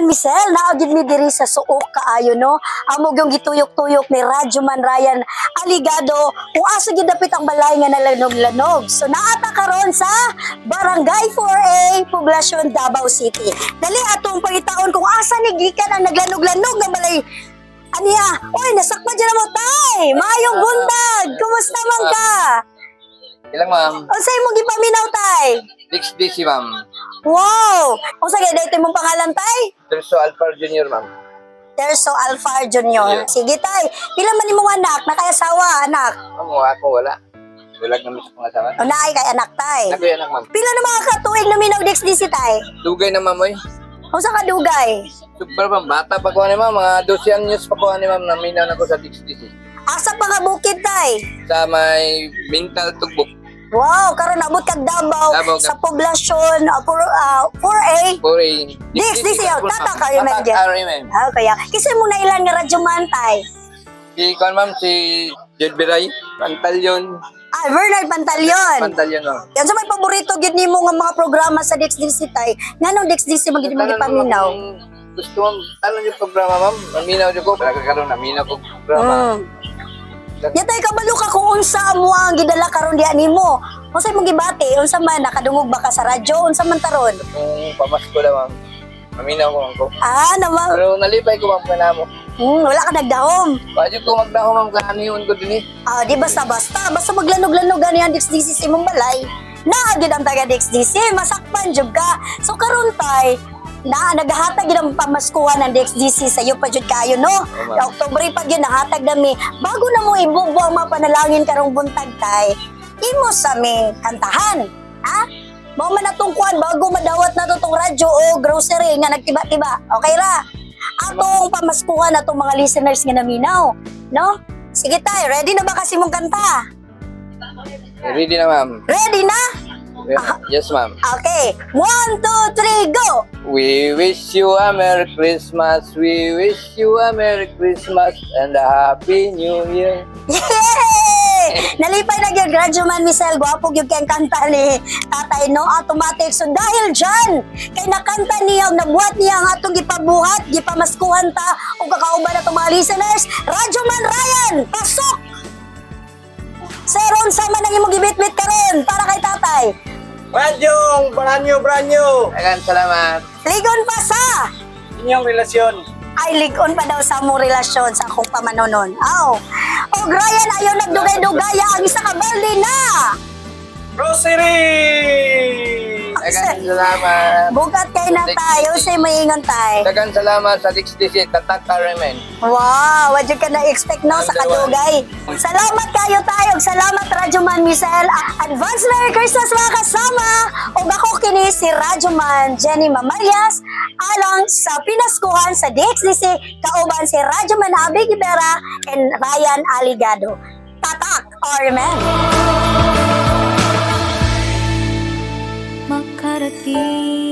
Michelle, naa gyud mi diri sa suok kaayo, no. Amo gyung gituyok-tuyok ni Radyoman Ryan Aligado kung asa gyud dapit ang balay nga nalanog-lanog. So naa ta karon sa Barangay 4A, Poblacion, Davao City. Dali, atong pangitaon kung asa ni gikan ang naglanog-lanog nga balay. Aniya, oy, nasakpan dyan mo, tay! Maayong buntag! Kumusta man ka? Ilang, ma'am? Unsa imong gipaminaw, tay? DXDC, ma'am. Wow! Unsa kay dayto imong pangalan, tay? Terso Alfar Jr., ma'am. Terso Alfar Jr. Yeah. Sige, tay. Pila man imong anak? Nakaasawa, anak? Ma'am, ako wala. Wala naman sa pangasawa. O naay kay anak, tay? Nagoy anak, ma'am. Pila na mga katuig naminaw DXDC, tay? Dugay na, ma'am, oy. Unsa ka dugay? Super, ma'am. Bata pa ko ni ma'am. Mga 12 anyos pa ko ni ma'am. Naminaw na ko sa DXDC. Asa pa nga bukid, tay? Sa may mental tugbok. Wow, karon nabot kag Davao, Davao, sa poblasyon 4A. 4A. DXDC, oh, tatak kayo, ma'am, Tatak dyan. RMM. Ah, kaya kasi mo na ilan nga radyo man, tay? Si, kon, ma'am, si Jed Beray. Pantalyon. Ah, Bernard Pantaleon. Pantalyon, ma'am. Yan sa may paborito gyud nimo nga mga programa sa DXDC, tay. Nganong DXDC man gyud mo Tanan, ma'am, gipaminaw? gusto, ma'am, tanan yung programa, ma'am. Naminaw dyan ko. Talaga karon naminaw ko programa. Nya tay, kabalo ka kung unsa amo ang gidala karon diha nimo? Unsa imong gibati? Unsa man, nakadungog ba ka sa radyo? Unsa man taron? Kung pamasko na, ma'am. Naminaw ko, ma'am ko. Ah, naman. Pero nalipay ko, ma'am, kanamo. Wala ka nagdahom. Pwede ko magdako, ma'am, kaaniyon ko din eh. Ah, di basta basta basta maglanog-lanog gani ang DXDC sa imong balay. Naa gyud ang taga DXDC, masakpan jud ka. So karon, tay, na naghahatag gyud ang pamaskuhan ng DXDC sa iyo pa jud kayo, no? Ma'am. Oktubre pa gyud nahatag nami. Bago na mo ibubo ang mga panalangin karong buntag, tay, imo sa ming kantahan. Ha? Mao man atong kuan bago madawat na to tong radyo o grocery nga nagtiba-tiba. Okay ra? Atong pamaskuhan atong mga listeners nga naminaw, no? Sige tay, ready na ba kasi mong kanta? Ready na, ma'am. Ready na? Yes, ma'am. Okay. One, two, three, go! We wish you a Merry Christmas. We wish you a Merry Christmas and a Happy New Year. Yay! Nalipay na gyud Radyoman Michelle, gwapo gyud kay ang kanta ni Tatay, no? Automatic. So dahil dyan, kay nakanta niya, ug nabuhat niya ang atong gipabuhat, gipamaskuhan ta ug kakauban atong mga listeners, Radyoman Ryan, pasok! Sir, unsa man ang imong gibitbit karon para kay Tatay? Radyong, brand new, brand new. Agan, salamat. Ligon pa sa Inyong relasyon. Ay, ligon pa daw sa among relasyon sa akong pamanonon. Aw. Og Ryan, ayaw nagdugay-dugaya ang isa ka balde na. Grocery! Agan, salamat. Bugat kay na tayo, say maingon tay. Dagan salamat sa DXDC, Tatak RMN. Wow, what you can expect, no, sa kadugay. Salamat kayo tayo. Salamat, Radyoman Misael. Advance Merry Christmas, mga kasama. Ug ako kini si Radyoman Jenny Mamalyas alang sa pinaskuhan sa DXDC kauban si Radyoman Abi Gibera and Ryan Aligado. Tatak RMN. Makarating.